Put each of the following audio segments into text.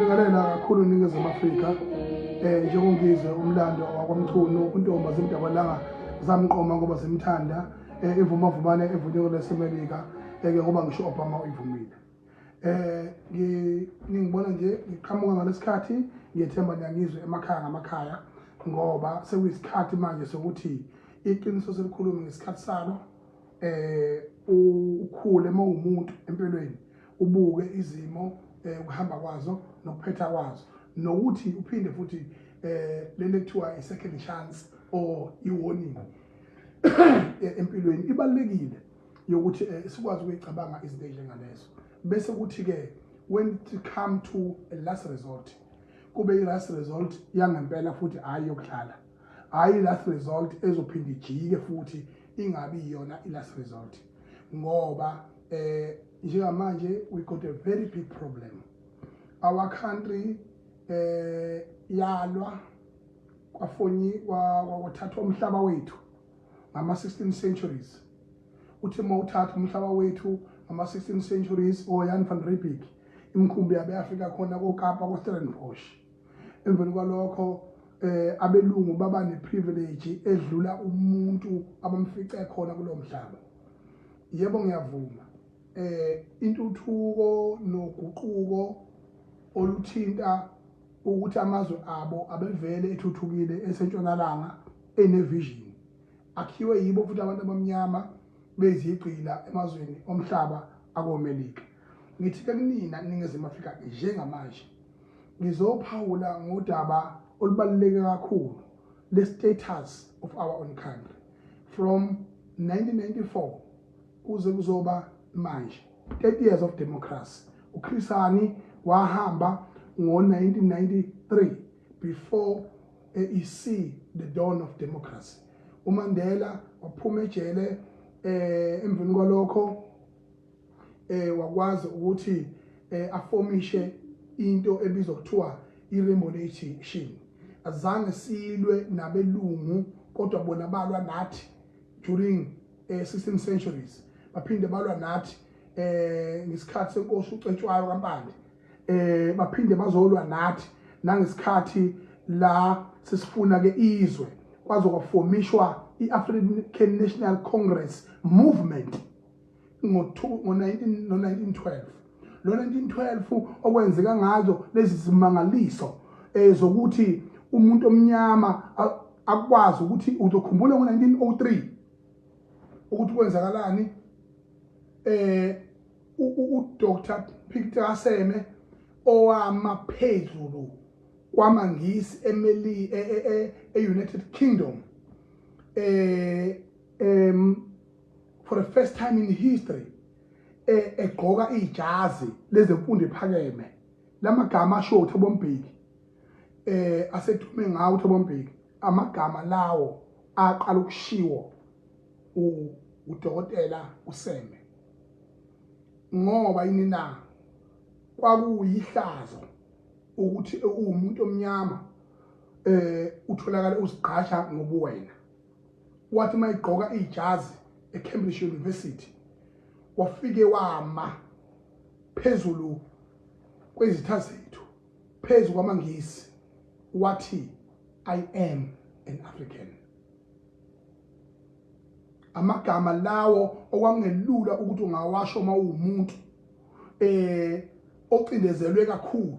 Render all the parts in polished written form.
Ngiyabingelela kakhulu iNingizimu Afrika, njengongizwe umlando wakwaMchunu, untomba zimdabalanga zamqoma ngoba zimthanda, ivumavumane evunyelwe leseMelika, ke ngoba ngisho Obama uyivumile. Ngibona nje ngiqhamuka ngalesikhathi, ngiyethemba niyangizwe emakhaya ngamakhaya, ngoba sekuyisikhathi manje sokuthi iqiniso selikhulume ngesikhathi salo. Ukhule uma uwumuntu empilweni, ubuke izimo, ukuhamba kwazo nokuphetha kwazo, nokuthi uphinde futhi lento ekuthiwa i-second chance or i-warning empilweni ibalulekile, yokuthi sikwazi ukuyicabanga izinto ezinjengalezo, bese kuthi-ke when it come to a last resort, kube i-last resort yangempela futhi, hhayi yokudlala, hhayi i-last resort ezophinda ijike futhi ingabi iyona i-last resort, ngoba njengamanje we got a very big problem. Our country yalwa kwafonyi kwathathwa umhlaba wethu ngama-16 centuries. Uthi uma uthatha umhlaba wethu ngama-16 centuries, oJan van Riebeeck, imikhumbi yabe yafika khona koKapa, ko-Stellenbosch. Emveni kwalokho abelungu baba neprivilege edlula umuntu abamfice khona kulo mhlaba. Yebo, ngiyavuma, intuthuko noguquko oluthinta ukuthi amazwe abo abevele ethuthukile esentshonalanga, enevision akhiwe yibo futhi abantu abamnyama bezigqila emazweni omhlaba akoMelika. Ngithi ke kunina Ningizimu Afrika, njengamanje ngizophawula ngodaba olubaluleke kakhulu, le status of our own country from 1994 kuze kuzoba manje, 30 years of democracy. uChris Hani wahamba ngo-1993 before he see the dawn of democracy. uMandela waphuma ejele, emveni kwalokho wakwazi ukuthi aformishe into ebizwa kuthiwa i-Rainbow Nation. Azange silwe nabelungu, kodwa bona balwa nathi during 16 centuries, baphinde balwa nathi ngesikhathi senkosi uCetshwayo kaMpande, baphinde bazolwa nathi nangesikhathi la sesifuna ke izwe, kwaze kwaformishwa i-African National Congress movement ngo-19 no-1912. Lo 1912 okwenzeka ngazo lezi zimangaliso zokuthi umuntu omnyama akwazi ukuthi, uzokhumbula ngo-1903 ukuthi kwenzakalani, uDr Peter Seme owama phezulu kwamaNgisi emeli e-United Kingdom, for the first time in history egqoka ijazi lezemfundo ephakeme, lamagama asho uThabo Mbeki, asedume ngawo uThabo Mbeki, amagama lawo aqala ukushiwo udokotela uSeme. Ngoba yini na? Kwakuyihlazo ukuthi uwumuntu omnyama utholakala uzigqasha ngobuwena. Wathi mayigqoka ijazi eCambridge University, wafike wama phezulu kwezitha zethu, phezu kwamaNgisi, wathi, "I am an African." Amagama lawo okwangelula ukuthi ungawasho uma uwumuntu ocindezelwe kakhulu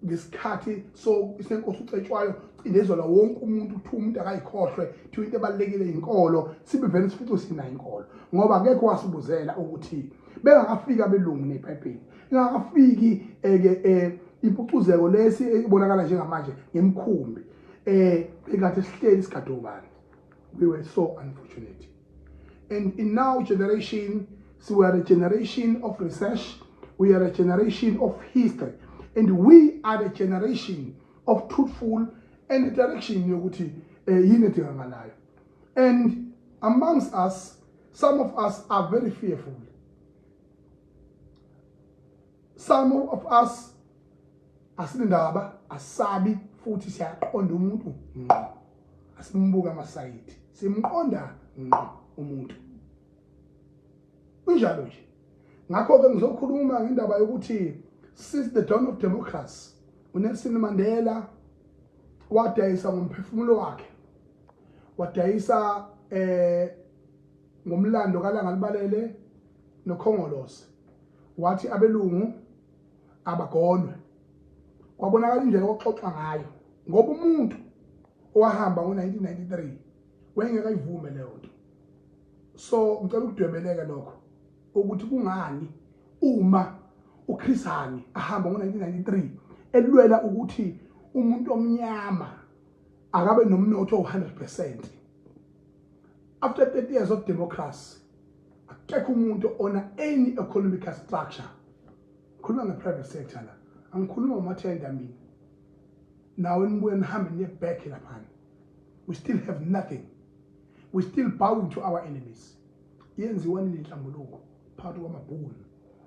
ngesikhathi so isenkosi uCetshwayo, cindezelwa wonke umuntu, kuthiwa umuntu akayikhohlwe, kuthiwa into ebalulekile inkolo, sibe vele sifice sinayo inkolo, ngoba akekho wasibuzela ukuthi bengakafiki abelungu neBhayibheli, ingakafiki eke impucuzeko lesi ebonakala njengamanje ngemkhumbi, ekade sihleli sigadobani. We were so unfortunate, and in now generation, so we are a generation of research, we are a generation of history, and we are the generation of truthful and direction yokuthi yini edingakalayo. And amongst us, some of us are very fearful, some of us asinendaba, asabi futhi siyaqonda umuntu ngqo, asimbuka amasayidi, simqonda ngqo umuntu kunjalo nje. Ngakho-ke ngizokhuluma ngendaba yokuthi since the dawn of democracy uNelson Mandela wadayisa ngomphefumulo wakhe, wadayisa ngomlando kaLangalibalele noKhongolose, wathi abelungu abagonwe. Kwabonakala indlela okuxoxwa ngayo, ngoba umuntu owahamba ngo-1993 wayengeke ayivume leyo nto. So ngicela ukudwebeleka lokho ukuthi kungani uma uChris Hani ahamba ngo-1993 elwela ukuthi umuntu omnyama akabe nomnotho owu-100%. After 30 years of democracy, akekho umuntu ona any economic structure. Khuluma nge-private sector la, angikhuluma ngamathenda mina nawe, nibuye nihambe niye back laphana. We still have nothing, we still bowing to our enemies. Yenziwa nini inhlambuluko phakathi kwamabhunu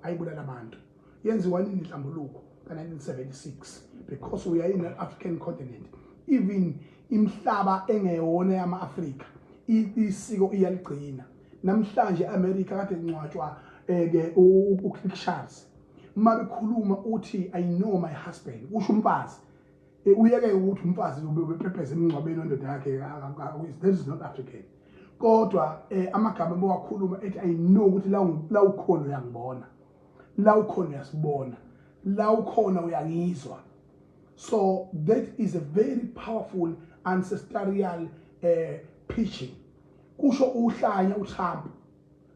ayibulala abantu? Yenziwa nini inhlambuluko ka-1976? Because we are in an African continent, even imihlaba engeyona yama-Afrika isiko iyaligcina. Namhlanje America kade kuncwatshwa ke uClick Charles, uma bekhuluma uthi, "I know my husband," kusho umfazi. Uyeke ukuthi umfazi ubephepheza emngcwabeni wendoda yakhe, that is not African. Kodwa amagama bewakhuluma ethi, "I know ukuthi la ukhona uyangibona, la ukhona uyasibona, la ukhona uyangizwa." So that is a very powerful ancestral preaching. Kusho uhlanya uTrump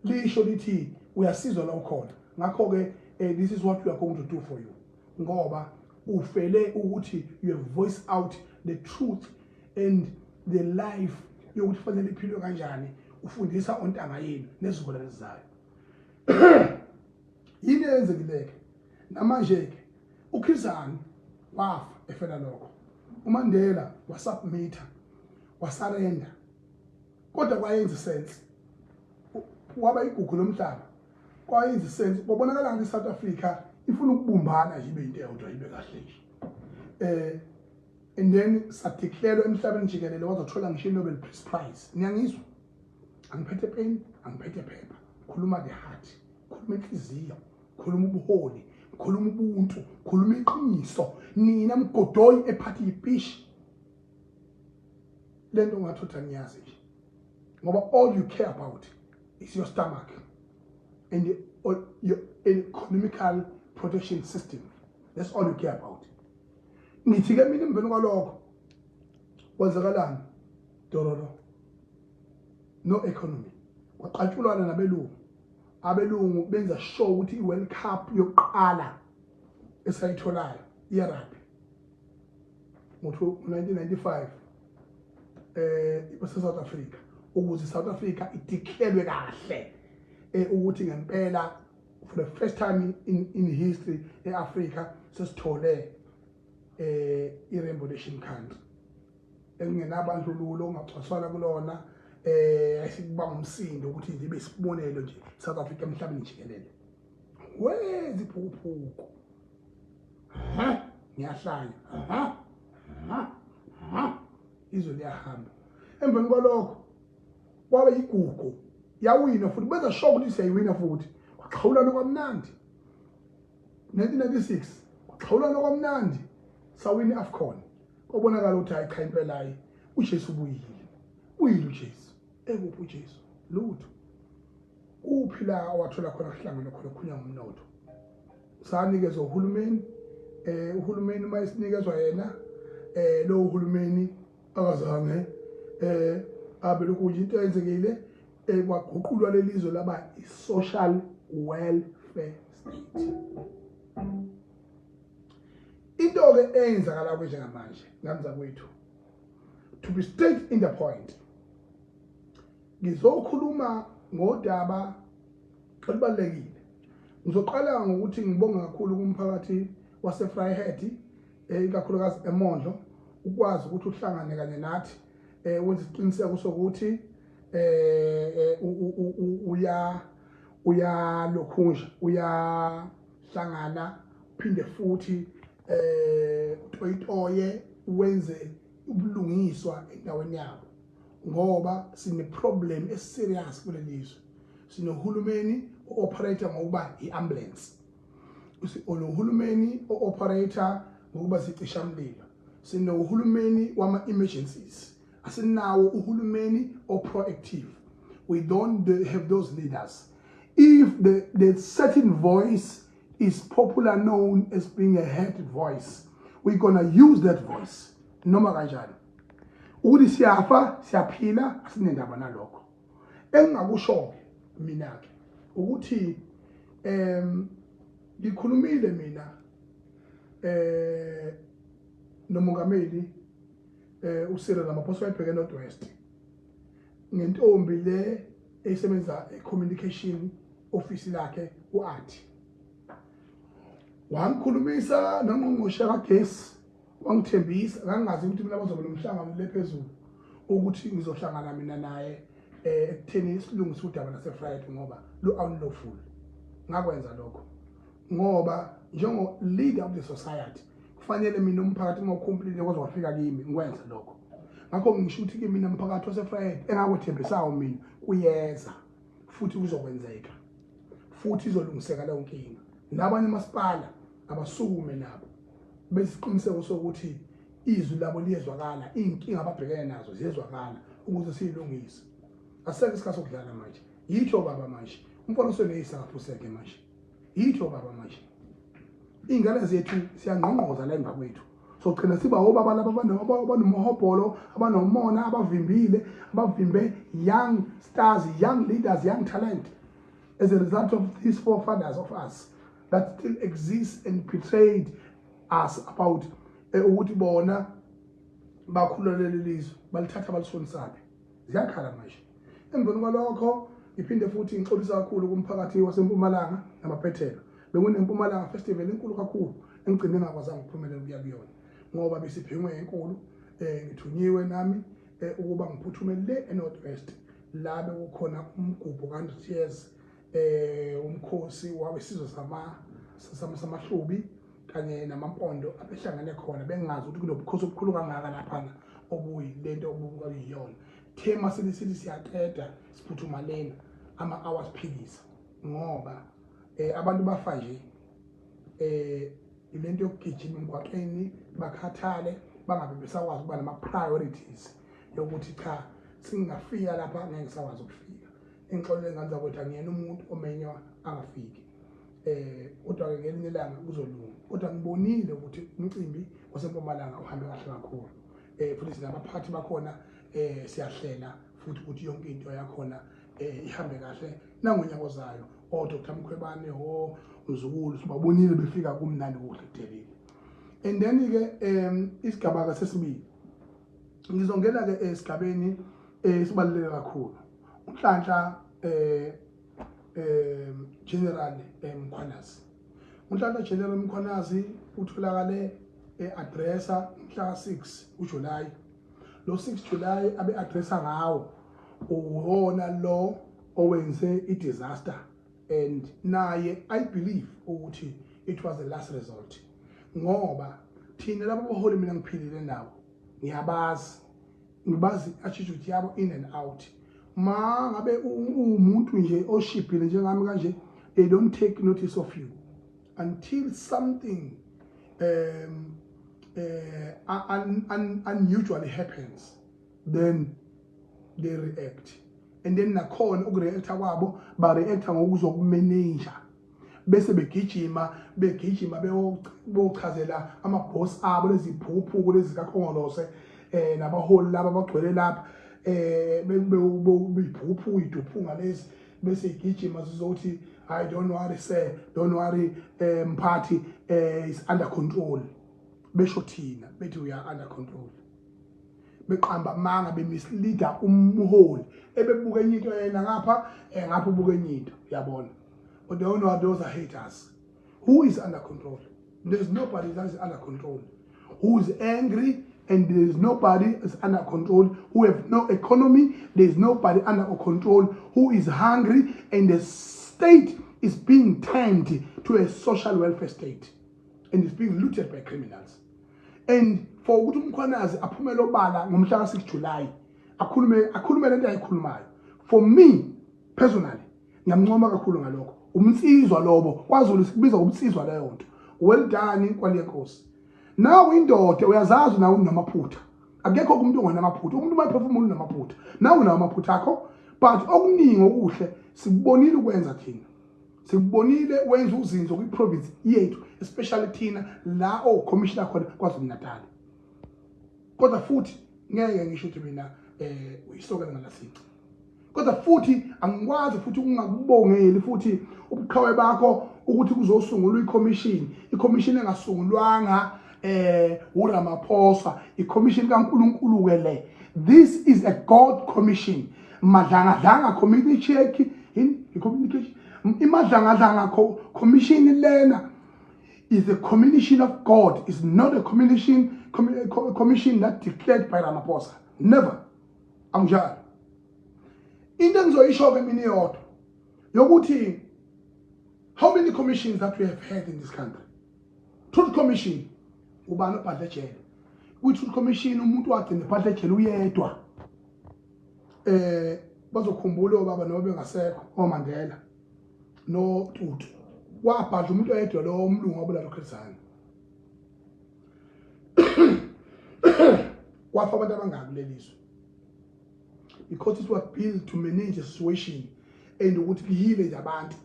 lisho lithi uyasizwa la ukhona. Ngakho ke this is what we are going to do for you, ngoba ufele ukuthi you have voiced out the truth and the life yokuthi fanele iphilwe kanjani, ufundisa ontanga yenu nezizukulwane ezizayo. Yini eyenzekile-ke namanje-ke? UChris Hani wafa efela lokho, uMandela wasubmitha, wasurrender, kodwa kwayenza isense, waba igugu lomhlaba. Kwayenza isense, kwabonakala ngathi iSouth Africa ifuna ukubumbana nje, ibe into eyodwa, ibe kahle nje. And then sadeclare emhlabeni jikelele, wazothola ngisho i-Nobel Peace Prize. Niyangizwa? Angiphethe pen, angiphethe phepha, khuluma the heart, khuluma inhliziyo, khuluma ubuholi, khuluma ubuntu, khuluma iqiniso. Nina mgodoyi ephathi yipishi lento, ngathi uthi angiyazi nje, ngoba all you care about is your stomach and your economical protection system. That's all you care about. Ngithi ke mina, emveni kwalokho kwenzakalani? Dororo, no economy. Kwaqatshulwana nabelungu, abelungu benza sure ukuthi i-World Cup yokuqala esayitholayo iyarugby ngo-1995 base South Africa, ukuze South Africa ideclare kahle ukuthi ngempela for the first time in history eAfrica sesithole i-Rainbow Nation country engenabandlululo, ongacwaswana kulona, esikuba ngumsindo ukuthi nje ibe isibonelo nje South Africa emhlabeni jikelele. Weziphukuphuku, ha, ngiyahlanya, ha ha ha, izwe liyahamba. Emveni kwalokho kwabe igugu, yawina futhi, benza sure ukuthi siyayiwina futhi. Kwaxhawulana kwamnandi 1996, kwaxhawulana kwamnandi, sawina i-AFCON. Kwabonakala ukuthi hayi cha, impela hayi, uJesu ubuyile, uyile uJesu. Ekuphi uJesu? Lutho. Kuphi la awathola khona kuhlangana khona khulunywa ngumnotho? Sanikezwa uhulumeni, uhulumeni uma esinikezwa yena, lo uhulumeni akazange abe lokhu nje. Into eyenzekile, kwaguqulwa lelizwe laba i-social welfare state. Into ke eyenzakala njengamanje ngamzakwethu, to be straight in the point, ngizokhuluma ngodaba olubalulekile. Ngizoqala ngokuthi ngibonge kakhulu kumphakathi wase-Vryheid, ikakhulukazi eMondlo, ukwazi ukuthi uhlangane kanye nathi, wenze isiqiniseko sokuthi uya uyalokhunja, uyahlangana, uphinde futhi utoyitoye, wenze ubulungiswa endaweni yabo, ngoba sine problem eserious kulelizwe. Sinohulumeni o-operate ngokuba i-ambulance, olohulumeni o-operate Ngokuba sicishamlilo, sinohulumeni wama-emergencies, asinawo uhulumeni o-proactive. We don't have those leaders. If the certain voice is popular, known as being a head voice, we're gonna use that voice noma kanjani. Ukuthi siyafa, siyaphila, asinendaba nalokho. Engingakusho-ke mina-ke ukuthi ngikhulumile mina nomongameli uCyril Ramaphosa, wayebheke North West, ngentombi le esebenza e-communication office lakhe uAthi. Wangikhulumisa nongqongqoshe kagesi, wangithembisa. Ngangingazi ukuthi mina bazoba nomhlangano le phezulu, ukuthi ngizohlangana mina naye ekutheni silungise udaba lase-Vryheid, ngoba lu unlawful. Ngakwenza lokho ngoba njengo leader of the society kufanele mina umphakathi uma u-complain-ile kwaze wafika kimi, ngikwenze lokho. Ngakho ngisho ukuthi ke mina, mphakathi wase-Vryheid, engakwethembisayo mina kuyeza futhi kuzokwenzeka futhi izolungiseka leyo nkinga. Nabanye masipala abasukume nabo besiqiniseko sokuthi izwi labo liyezwakala, iy'nkinga ababhekene nazo ziyezwakala, ukuze siyilungise. Asisekho isikhathi sokudlala manje. Yitho baba manje, umfana useneyisa akaphuseke manje. Yitho baba manje, iy'ngane zethu siyangqongqoza la emva kwethu, sogcina siba obaba laba abanomhobholo, abanomona, abavimbile, abavimbe young stars, young leaders, young talent, as a result of these forefathers of us that still exist and betrayed us about ukuthi bona bakhululele lizwe, balithatha balishonisaphi. Ziyakhala manje. Emveni kwalokho ngiphinde futhi ngixolisa kakhulu kumphakathi waseMpumalanga namaphethelo. Bekunempumalanga Festival enkulu kakhulu engigcine ngakwazanga ukuphumelela ukuya kuyona ngoba besiphengwe enkulu. Ngithunyiwe nami ukuba ngiphuthume le eNorth West, la bekukhona umgubho ka-100 years umkhosi wawesizwe samaHlubi kanye namaMpondo abehlangene khona. Bengazi ukuthi kunobukhosi obukhulu kangaka laphana obuyilento obukuyiyona. Thema sithi siyaqeda, siphuthuma lena ama-hours phikisa ngoba abantu bafa nje ilento yokugijima emgwaqeni, bakhathale, bangabe besakwazi ukuba nama-priorities yokuthi cha, singafika lapha, ngeke ngisakwazi ukufika. Engixolele ngane zakwethu, angiyena umuntu omenywa angafiki, kodwa-ke ngelinye ilanga kuzolunga. Kodwa ngibonile ukuthi umcimbi waseMpumalanga uhambe kahle kakhulu, futhi sinabaphathi bakhona, siyahlela futhi ukuthi yonke into yakhona ihambe kahle nangonyaka ozayo. O-Dr Mkhwebane, o Mzukulu, sibabonile befika, kumnandi, kuhle, kudelile. And then-ke isigaba-ke sesibili, ngizongena-ke esigabeni esibaluleke kakhulu, uNhlanhla General Mkhwanazi. UNhlanhla General Mkhwanazi utholakale e-addressa mhla 6 uJuly. Lo 6 July abe addressa ngawo uwona lo owenze i-disaster, and naye I believe ukuthi it was the last resort, ngoba thina laba baholi mina ngiphilile nabo, ngiyabazi, ngibazi attitude yabo in and out. Ma ngabe uwumuntu nje oshibhile njengami kanje, they don't take notice of you until something unusually happens, then they react. And then nakhona ukureacta kwabo, bareacta ngokuzokumanage, bese begijima, begijima beyochazela ama-boss abo, lezi phukuphuku lezi kaKhongolose nabaholi laba abagcwele lapha, beyiphukuphuku, iduphunga lezi, bese igijima zizothi, "Hayi, don't worry sir, don't worry mphathi, is under control." Besho thina bethi we are under control, beqamba amanga, bemisleada umholi ebebuka enye into, yena ngapha ngapha ubuka enye into, uyabona. But they don't know, those are haters. Who is under control? There's nobody that is under control who is angry, and there is nobody is under control who have no economy. There is nobody under control who is hungry, and the state is being turned to a social welfare state and is being looted by criminals. And for ukuthi uMkhwanazi aphumele obala ngomhla ka-6 July, akhulume lento ayikhulumayo, for me personally ngiyamncoma kakhulu ngalokho. Umnsizwa lobo, kwaZulu sikubiza ubunsizwa leyo nto. Well done, kwale nkosi. Nawe indoda uyazazi nawe unamaphutha. Akekho umuntu ongenamaphutha. Umuntu uma ephefumula unamaphutha. Nawe unawo amaphutha akho, but okuningi okuhle sikubonile ukwenza thina. Sikubonile wenza uzinzo kwi-province yethu, especially thina la o-commissioner khona KwaZulu-Natal. Kodwa futhi ngeke ngisho ukuthi mina uyisokela ngalasinci. Kodwa futhi angikwazi futhi ukungakubongeli futhi ubuqhawe bakho ukuthi kuzosungulwa i-commission, i-commission engasungulwanga uRamaphosa, i-commission kaNkulunkulu ke le. This is a God commission. Madlangadlanga community in communication. Imadlangadlanga commission lena is a commission of God. It's not a commission that declared by Ramaphosa. Never. Angjalo. Into engizoyisho ke mina iyodwa yokuthi how many commissions that we have had in this country? Truth Commission, ubani obhadle ejele? Kwi-Truth Commission umuntu wagcina ebhadle ejele uyedwa. Bazokhumbula obaba noma bengasekho oMandela no Tutu. Wabhadla umuntu oyedwa lo umlungu wabulala uChris Hani. Kwafa abantu abangaki kulelizwe? Because it was built to manage a situation and ukuthi kuhile nje abantu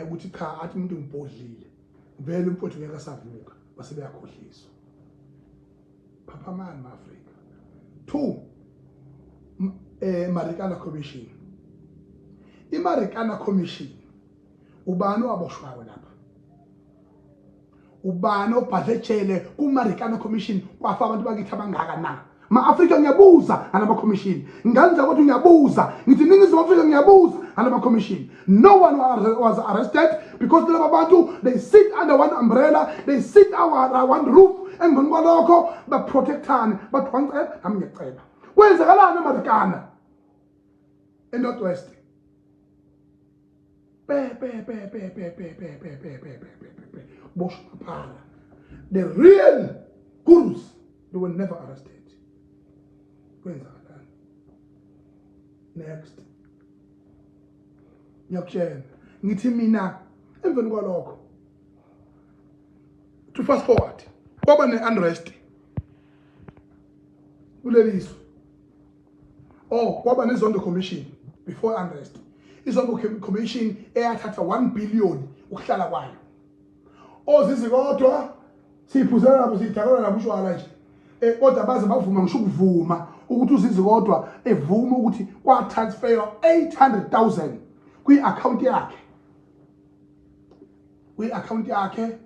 ukuthi cha athi umuntu ngibhodlile vele umfowethu ngeke asavuka base beyakhohliswa. Phaphamani ma-Afrika. 2 Marikana Commission. IMarikana Commission ubani owaboshwayo lapha? Ubani obhadle ejele kuMarikana Commission? Kwafa abantu bakithi abangaka na? Ma-Afrika ngiyabuza ngalama commission. Nganza kodwa ngiyabuza. Ngithi Ningizimu Afrika ngiyabuza ngalama commission. No one was arrested because laba bantu they sit under one umbrella, they sit under one roof. Emveni kwalokho baprotectane, bathi wangiceba nami ngiyaceba. Kwenzakalani eMarikana? ENorth West. Pe pe pe pe pe pe pe pe pe pe pe pe pe. Boshwa phala. The real gurus, they were never arrested. Kwenzakalani? Next. Ngiyakutshela. Ngithi mina emveni kwalokho to fast forward kwaba ne-unrest kulelizwe. Oh, kwaba neZondo Commission before unrest. IZondo Commission eyathatha 1 billion ukuhlala kwayo. Ozizi kodwa siyiphuzela lapho siyidakela lapho utshwala nje. Kodwa baze bavuma ngisho ukuvuma ukuthi uZizi kodwa evuma ukuthi kwa transfer 800,000 kwi-account yakhe. Kwi-account yakhe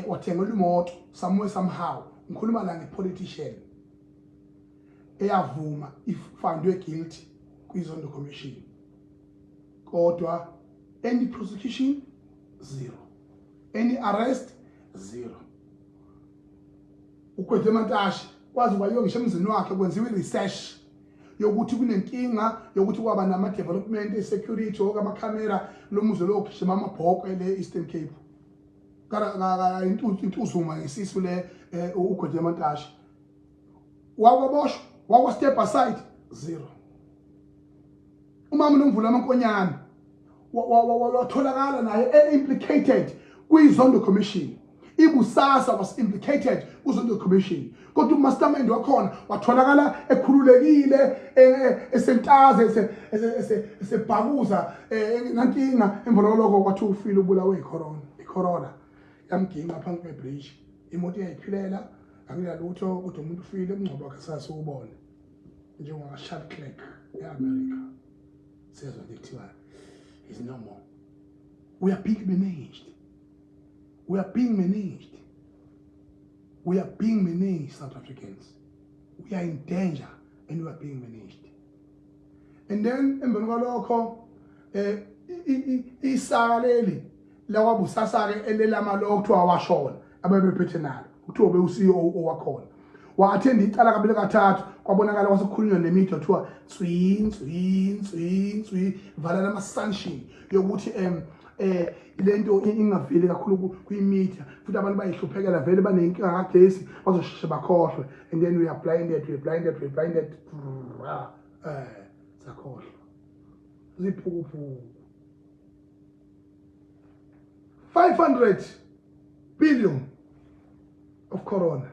wathengelwa imoto somewhere somehow. Ngikhuluma la ngepolitician eyavuma ifandwe guilty kwiZondo Commission. Kodwa any prosecution zero, any arrest zero. uGwede Mantashe kwazi kwayiwa ngisho emzini wakhe kwenziwa i-research yokuthi kunenkinga yokuthi kwaba nama-development e-security woke amakhamera lo muzi lo gijima amabhokwe le Eastern Cape. Intuzuma ngesisu le uGwede Mantashe wawaboshwa wakwa step aside zero. Umama Nomvula Amankonyane watholakala naye e-implicated kwiZondo Commission. Ibusasa was implicated kuZondo Commission, kodwa umastermind wakhona watholakala ekhululekile esentaze esebhakuza engenankinga. Emva kwalokho kwathiwa ufile ubulawe icorona, icorona yamginqa phansi kwebridge, imoto iyayiphilela akunalutho, kodwa umuntu ufile umngcwabo wakhe sasiwubone njengoba Charles Clerk e-America sezwa nje kuthiwa is no more. We are being managed. We are being managed. We are being managed, South Africans. We are in danger and we are being managed. And then emveni kwalokho isaka leli lakwabusasa ke elelama lo kuthiwa washona abebephethe nalo kuthiwa ube uCEO owakhona wa-attend icala kabili kathathu kwabonakala kwasekukhulunywa nemedia kuthiwa tswi tswi tswi tswi vala ama-sanction yokuthi lento ingaveli kakhulu kwi-media futhi abantu bayihluphekela vele banenkinga kagesi bazosheshe bakhohlwe. And then we are blinded, we are blinded, we are blinded, sakhohlwa ziphukuphuku. 500 billion of corona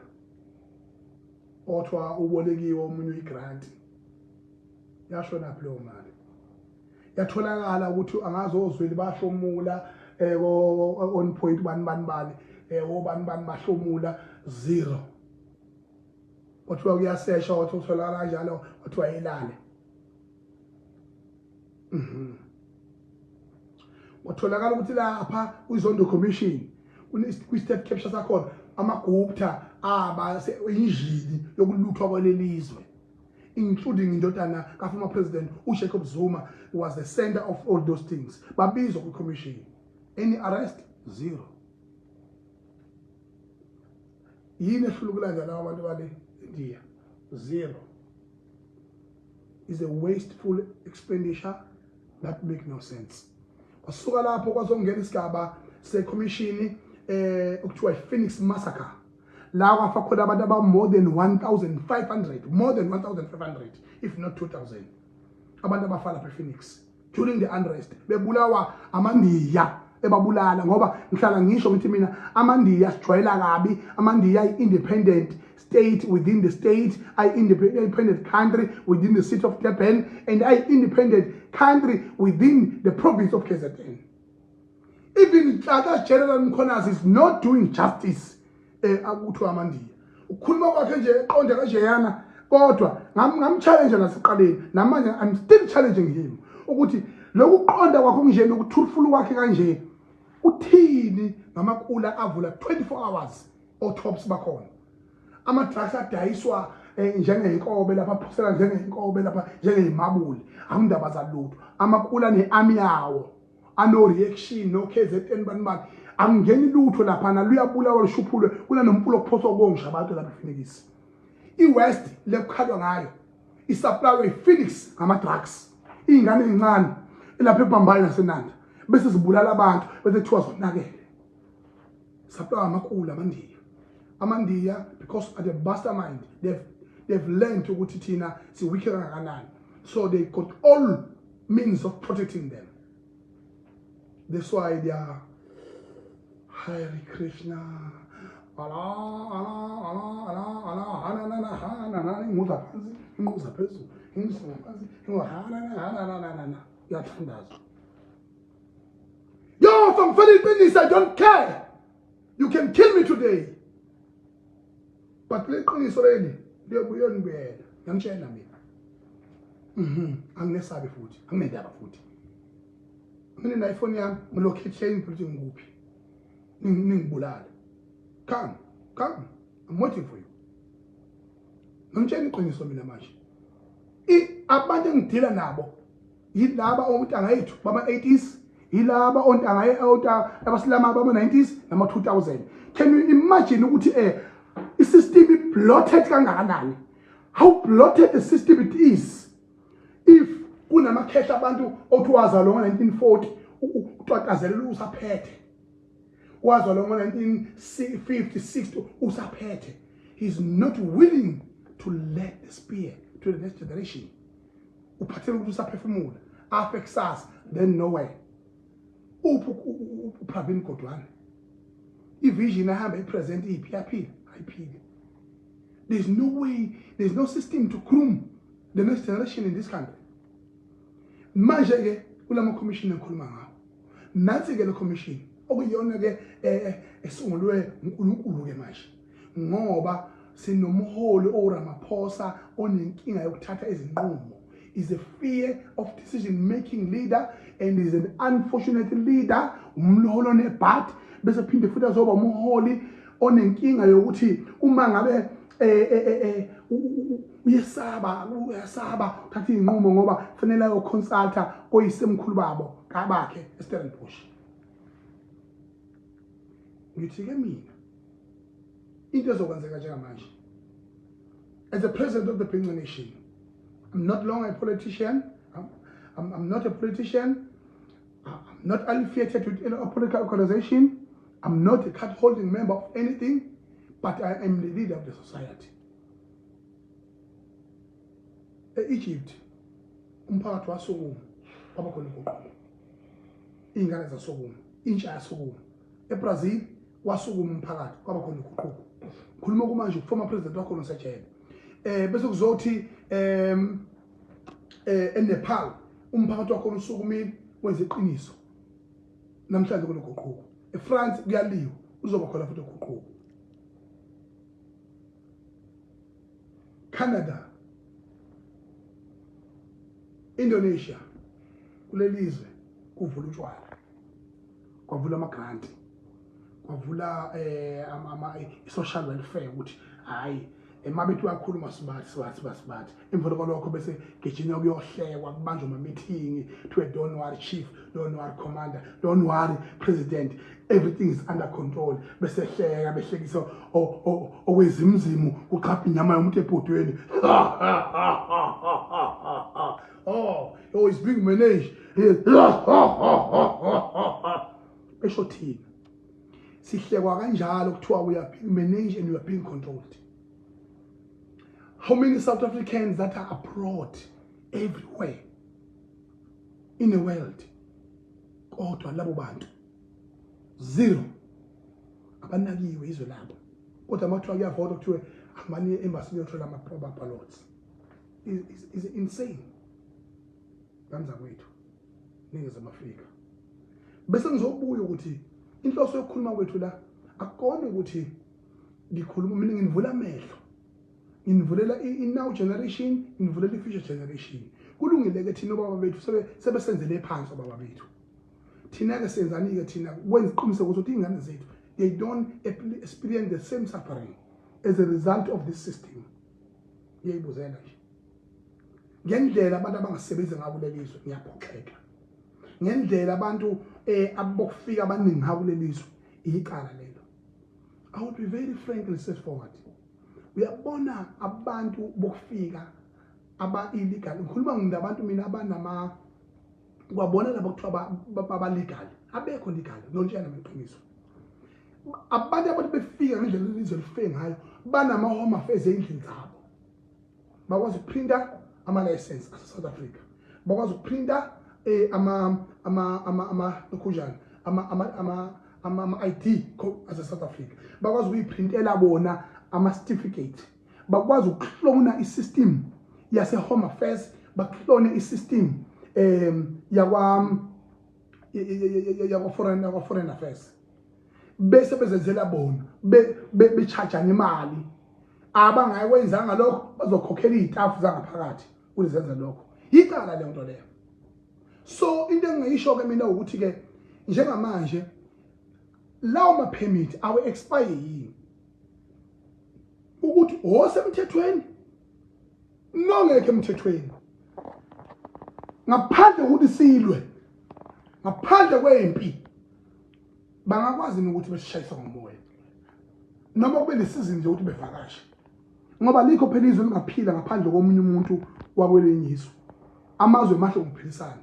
othiwa ubolekiwe omunye uyigrant, yashona phi leyo mali? Yatholakala ukuthi angazi ozweli bahlomula on point bani bani bani, obani bani bahlomula zero. Kwathiwa kuyasesha, wathi utholakala kanjalo, kwathiwa ilale. Kwatholakala ukuthi lapha kwiZondo Commission, kwi-state capture sakhona, amaGupta aba injini yokuluthwa kwalelizwe, including indodana ka-former president uJacob Zuma was the center of all those things. Babizwa kwi-commission, any arrest? Zero. Yini ehlula ukulandela laba bantu bale India? Zero. Is a wasteful expenditure that make no sense. Kwasuka lapho kwazongena isigaba secommission okuthiwa i-Phoenix Massacre, la kwafa khona abantu aba more than 1500, more than 1500 if not 2000 abantu abafa lapha ePhoenix during the unrest, bebulawa amaNdiya ebabulala. Ngoba ngihlala ngisho ngithi mina amaNdiya sijwayela kabi. AmaNdiya ayi-independent state within the state, ayi-independent country within the city of Durban, and ayi-independent country within the province of KZN. Even Tata General Mkhwanazi is not doing justice akuthiwa amaNdiya. Ukukhuluma kwakhe nje eqonde kanjeyana, kodwa ngamchallenge nasekuqaleni, namanje I'm still challenging him ukuthi lokhu kuqonda kwakho kunje nokuthulufula kwakhe kanje, uthini ngamakula avula 24 hours o-tops bakhona, ama-drugs adayiswa njengeyinkobe lapha, aphosela njengeyinkobe lapha, njengeyimabuli, akundaba zalutho. Amakula ne-army yawo ano-reaction no-KZN bani bani, akungeni lutho laphana, luyabulawa lushuphulwe kunanomfulo okuphoswa kongisha abantu lapha ePhoenix. I-West lekukhalwa ngayo isupplywe i-Phoenix ngama-drugs, iy'ngane ey'ncane elapha eBhambayi naseNanda, bese zibulala abantu, bese kuthiwa zonakele. Supply amakula amaNdiya, amaNdiya because are the mastermind. They've learned ukuthi thina si-weak kangakanani, so they got all means of protecting them. That's why they are Hare Krishna, Allah Allah Allah Allah Allah, hana na hana na, inguza phansi, inguza phezulu, inguza phansi, inguza hana na hana na na na, uyathandaza. Yo, ngifela iqiniso. I don't care, you can kill me today, but le qiniso leli liyobuyonibuyela, ngiyamtshela mina. Anginesabi futhi anginendaba futhi. Mina na iphone yami ngilocate ukuthi ngikuphi, ningibulale. Come, come, I'm waiting for you. Ngimtshela iqiniso mina. Manje abantu engidila nabo yilaba ontanga yethu bama-80s, yilaba ontanga abasilama bama-90s nama-2000. Can you imagine ukuthi i-system i-bloated kangakanani, how bloated the system it is, if kunamakhehla abantu othi wazalwa ngo-1940 utwatazelela usaphethe, wazalwa ngo-1950 60 usaphethe? He's not willing to let the spear to the next generation. Uphathela ukuthi usaphefumula, afe kusasa, then nowhere. Uphi uPravin Gordhan? Ivision ahamba ipresent iphi? Yaphila ayiphile. There's no way, there's no system to groom the next generation in this country. Manje ke kulama commission engikhuluma ngawo, nansi ke le commission okuyiyona ke esungulwe uNkulunkulu ke manje, ngoba sinomholi oRamaphosa onenkinga yokuthatha izinqumo, is a fear of decision making leader and is an unfortunate leader, umholi onebhadi, bese phinde futhi azoba umholi onenkinga yokuthi uma ngabe uyesaba, uyasaba uthatha izinqumo ngoba kufanele ayoconsulta koyisemkhulu babo kabakhe eStellenbosch. Ngithi ke mina into ezokwenzeka njengamanje, as the president of the Bhinca Nation, I'm not longer a politician. I'm not a politician. I'm not affiliated with any political organization. I'm not a card holding member of anything, but I am the leader of the society. E-Egypt umphakathi wasukuma, kwaba khona inguquko, iy'ngane zasukuma, intsha yasukuma. EBrazil wasukuma umphakathi, kwaba khona inguquko. Khuluma kumanje former president wakhona usejele. Bese kuzothi eNepal umphakathi wakhona usukumile wenza iqiniso. Namhlanje kunoguquko. EFrance kuyaliwa uzoba khona futhi uguquko. Canada, Indonesia, kulelizwe kuvula utshwala, kwavula ama-grant, kwavula i-social welfare ukuthi hhayi emabethi bayakhuluma sibathi sibathi sibathi. Emveni kwalokho bese gijinywa kuyohlekwa, kubanjwa ama-meeting, kuthiwe don't worry chief, don't worry commander, don't worry president, everything is under control. Bese hleka behlekisa okwezimzimu kuxhapha inyama yomuntu ebhodweni. Oh, oh, it's being managed. Besho thina sihlekwa kanjalo kuthiwa we are being managed and we are being controlled. How many South Africans that are abroad everywhere in the world, kodwa labo bantu zero, abanakiwe izwe labo. Kodwa uma kuthiwa kuyavota kuthiwe hambani embassy niyothola ama-ballots. Is insane. Kanzakwethu Ningizimu Afrika. Bese ngizobuya ukuthi inhloso yokukhuluma kwethu la akukona ukuthi ngikhuluma mina, nginivula amehlo, nginivulela i-now generation, nginivulela i-future generation. Kulungile-ke, thina obaba bethu sebesenzele phansi obaba bethu. Thina-ke senzani-ke thina kwenza iqiniseko ukuthi iy'ngane zethu they don't experience the same suffering as a result of this system? Ngiyayibuzela nje ngendlela abantu abangasebenzi ngayo kuleli zwe, ngiyaphoxeka ngendlela abantu abokufika abaningi ngayo kuleli zwe. Icala lelo. I would be very frank and straightforward. Uyabona abantu bokufika aba illegal, ngikhuluma ngabantu mina abanama kwabona laba kuthiwa baba legal, abekho legal nontshela ngeqiniso. Abantu abantu befika ngendlela ilizwe lifike ngayo banama home affairs ey'ndlini zabo, bakwazi ukuprinta ama-license ase-South Africa, bakwazi ukuprinta ama ama ama ama lokhunjani ama ama ama ama ama-ID ase-South Africa, bakwazi ukuyiprintela bona ama-certificate, bakwazi ukuklona i-system yase-Home Affairs, baklone i-system yakwa foreign affairs, bese bezenzela bona bechajana imali. Abangakwenzanga lokho bazokhokhela iy'tafu zangaphakathi kuzenza lokho. Yicala leyo nto leyo. So into engingayisho-ke mina ukuthi-ke njengamanje lawo ma-permit awe-expire yini, ukuthi osemthethweni nongekho emthethweni, ngaphandle kokuthi silwe, ngaphandle kwempi, bangakwazi nokuthi besishayise ngomoya noma kube nesizini nje ukuthi bevakashe, ngoba likho phela izwe lingaphila ngaphandle komunye umuntu wakwelinye izwe. Amazwe mahle ngokuphilisana.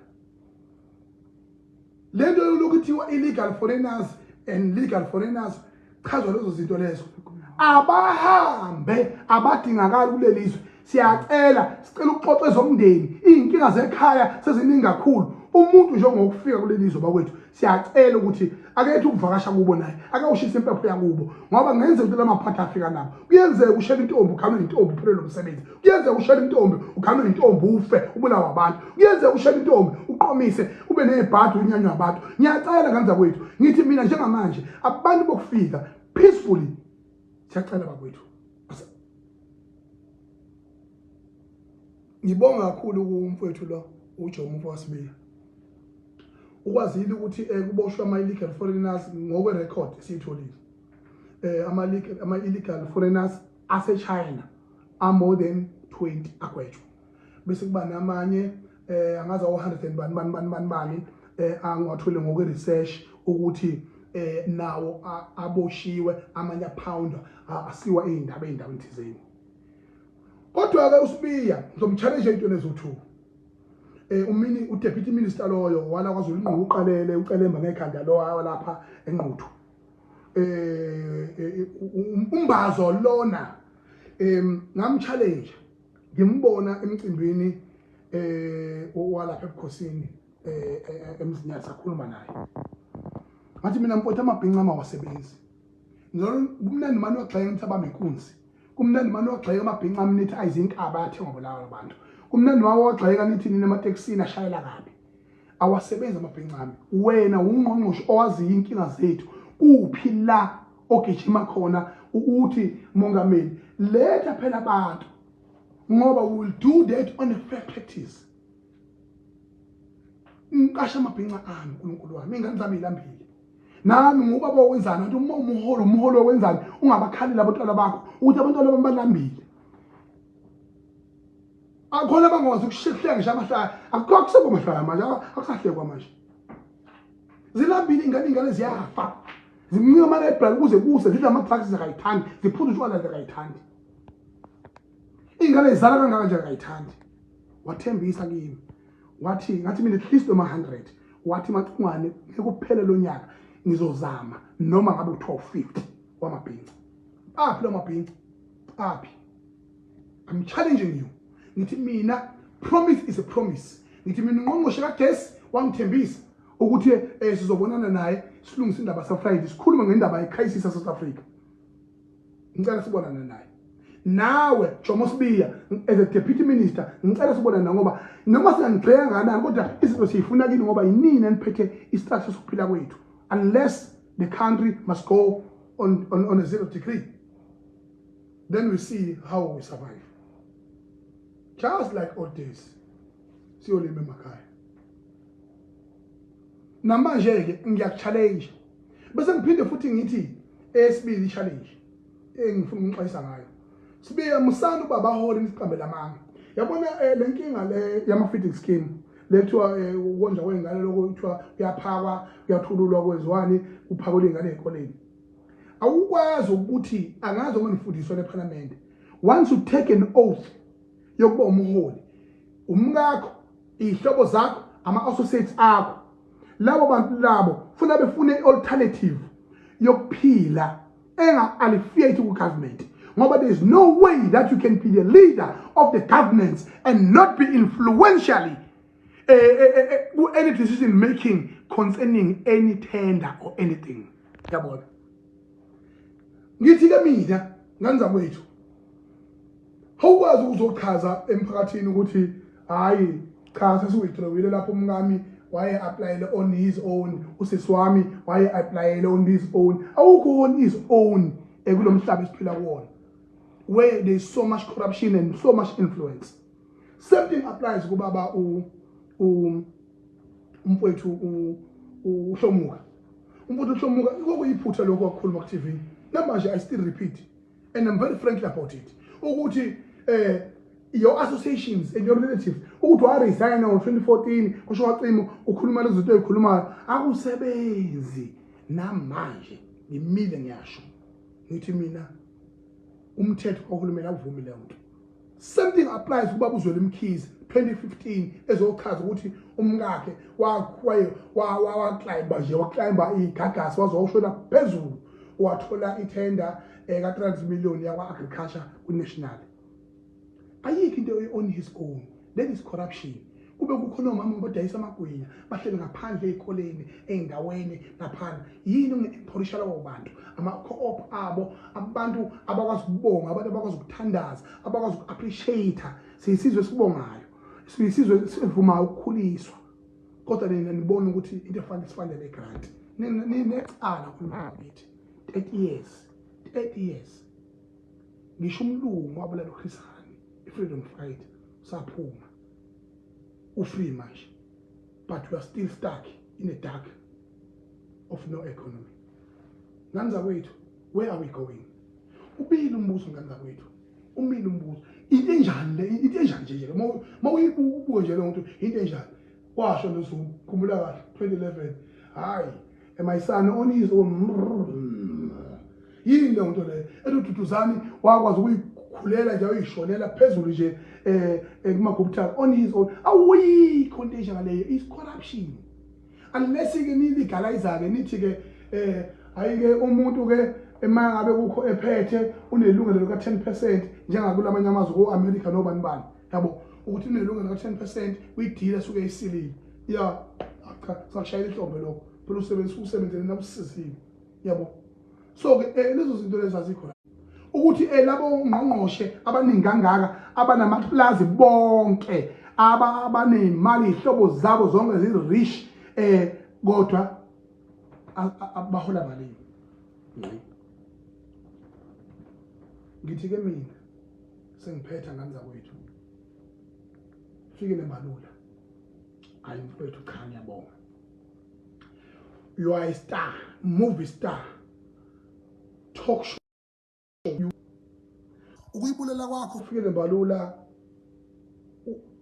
Lento yolokhu kuthiwa illegal foreigners and legal foreigners, chazwa lezo zinto lezo. Abahambe, abadingakali kuleli zwe. Siyacela, sicela ukuxoxa ezomndeni, iy'nkinga zekhaya seziningi kakhulu. Umuntu njengokufika kuleli zwe bakwethu, siyacela ukuthi akethe ukuvakasha kubo naye, akawushisa impepho yakubo, ngoba kungenzeka ukuthi lamaphathi afika nabo. Kuyenzeka ushela intombi ukhanwe intombi uphelelwe umsebenzi, kuyenzeka ushela intombi ukhanwe intombi ufe ubulawa abantu, kuyenzeka ushela intombi uqomise ube nezibhadi unyanywa abantu. Ngiyacela kanza kwethu, ngithi mina njengamanje abantu bokufika peacefully, siyacela bakwethu. Ngibonga kakhulu kumfowethu lo uJomo Mfowasibiya, ukwazile ukuthi kuboshwe ama-illegal foreigners ngokwe-record esiyitholile. Ama-illegal foreigners ase-China are more than 20 agwetshwa, bese kuba namanye angazi awu-100 and bani bani bani bani bani angiwathole ngokwe-research ukuthi nawo aboshiwe, amanye aphawundwa asiwa ey'ndaba ey'ndaweni thizeni. Kodwa-ke uSibiya ngizomchallenge ey'ntweni eziwu-two. Umini uDeputy Minister loyo wala kwaZulu inqu uqalele ucelemba ngekhanda lo walapha eNquthu, umbazo lona, ngamchallenge ngimbona emcimbini walapha ebukhosini eMzinyathi, sakhuluma naye. Ngathi mina, mfowethu, amabhinca amawasebenzi. Kumnandi mani wagxeka nithi abambe inkunzi. Kumnandi mani wagxeka amabhinca ami nithi ayizinkaba ayathengwa bolawa abantu. Kumnandi mani wagxeka nithi nina ematekisini ashayela kabi. Awasebenzi amabhinca ami. Wena wungqongqoshe owaziyo inkinga zethu. Kuphi la ogijima khona uthi mongameli letha phela abantu ngoba we will do that on a fair practice. Ngiqasha amabhinca ami uNkulunkulu wami, ingane zami ilambile. Nami ngubaba wenzani kanti uma umuholo umuholo wenzani ungabakhaleli abantwana bakho ukuthi abantwana bami balambile. Akhona abangakwazi ukuhleka ngisho amahlaya, akukho akusekho mahlaya manje, akusahlekwa manje. Zilambile ingane, ingane ziyafa. Zimncika ama library kuze kuse, zidla ama drugs zakayithandi, ziphuza utshwala zakayithandi. Ingane izala kangaka nje akayithandi. Wathembisa kimi. Wathi ngathi mina at least noma 100. Wathi Macingwane ngeke kuphele lo nyaka ngizozama noma ngabe kuthiwa u50 wamabhinca. Aphi lo mabhinca? Aphi? I'm challenging you. Ngithi mina promise is a promise. Ngithi mina ungqongqoshe kagesi wangithembisa ukuthi sizobonana naye silungise indaba sa Friday sikhulume ngendaba ye-crisis ya South Africa. Ngicela sibonane naye. Nawe Jomo Sibiya as a deputy minister ngicela sibonane nawe ngoba noma singangigxeka kangakanani kodwa izinto siyifuna kini ngoba yinini eniphethe i-structure sokuphila kwethu unless the country must go on a 0 degree, then we see how we survive. Just like old days, siyolima emakhaya. Namanje ke ngiyakuchallenge bese ngiphinde futhi ngithi esibili challenge engifuna ukunixwayisa ngayo. Sibiya musani ukuba abaholi nisiqambele amanga. Yabona le nkinga le yama feeding scheme lethiwa ukondla kwey'ngane lokho kuthiwa kuyaphakwa kuyathululwa kwenziwani kuphakelwa iy'ngane ey'koleni. Awukwazi ukuthi angazi uma nifundiswa lephalamende. Once you take an oath yokuba umholi, umkakho, iy'hlobo zakho, ama-associates akho, labo bantu labo funa befune i-alternative yokuphila enga-alleviate ku-government. Ngoba there is no way that you can be the leader of the government and not be influentially any decision making concerning any tender or anything. Yabona? Ngithi ke mina ngane zakwethu, awukwazi ukuzochaza emphakathini ukuthi hayi cha sesiwithdrawile lapho umkami waye applyele on his own, usisi wami waye applyele on his own. Awukho on his own ekulomhlaba esiphila kuwona where there is so much corruption and so much influence. Same thing applies kubaba umfowethu uHlomuka. Umfowethu uHlomuka kokuyiphutha lokho akukhuluma ku TV. Namanje I still repeat and I'm very frankly about it. Ukuthi your associations and your relatives ukuthi wa resign ngo 2014 kusho wacima ukhuluma lezi zinto ezikhulumayo akusebenzi. Namanje ngimile ngiyasho ngithi mina umthetho kahulumeni awuvumi leyo nto. Same thing applies kubaba uZweli Mkhize 2015 ezochaza ukuthi umkakhe waclimba nje waclimba igagasi waze wawushona phezulu wathola ithenda ka 300 million yakwa agriculture ku national. Ayikho into on his own. That is corruption. Kube kukhona omama abadayisa amagwinya bahleli ngaphandle ezikoleni ey'ndaweni laphana. Yini unge-emporisha labo bantu? Ama-co-op abo, abantu abakwazi ukubonga, abantu abakwazi ukuthandaza, abakwazi uku-appreciate. Siyisizwe esibongayo, siyisizwe esivumayo ukukhuliswa. Kodwa nina nibona ukuthi into efanele sifanele grant. Ninecala kulolu kithi. 30 years, 30 years. Ngisho umlungu wabulala uChris Hani, i-freedom fighter, usaphuma. Ufree manje. But we are still stuck in the dark of no economy. Ngane zakwethu, where are we going? Ubili umbuzo ngane zakwethu. Umile umbuzo. Into enjani le? Into enjani nje nje? Mawuyibuka nje le nto, into enjani? Washo noZuma, khumbula kahle 2011. Hayi, my son on his own. Yini le nto le? Eduduzani wakwazi ukuyikhulela nje uyishonela phezulu nje kuma-Gupta on his own. Awuyikho into enjengaleyo, is corruption. Unless ke nilegalize ke nithi ke hayi ke umuntu ke ema ngabe kukho ephethe unelungelo lika 10% njengakulamanye amazwe ko-America nobani bani. Yabo ukuthi unelungelo lika 10% kwi-deal esuke isilile. Ya cha sakushayela ihlombe lokho. Phela usebenzisa usebenzele nakusizile. Yabo. So ke lezo zinto lezo azikho ukuthi labo ngqongqoshe abaningi kangaka abanamaplazi bonke abanezimali ihlobo zabo zonke zi-rich kodwa bahola malini. Ngithi ke mina sengiphetha ngane zakwethu, Fikile Mbalula, hayi mfowethu, cha ngiyabonga, you are a star, movie star, talk show, ukuyibulela kwakho Fikile Mbalula,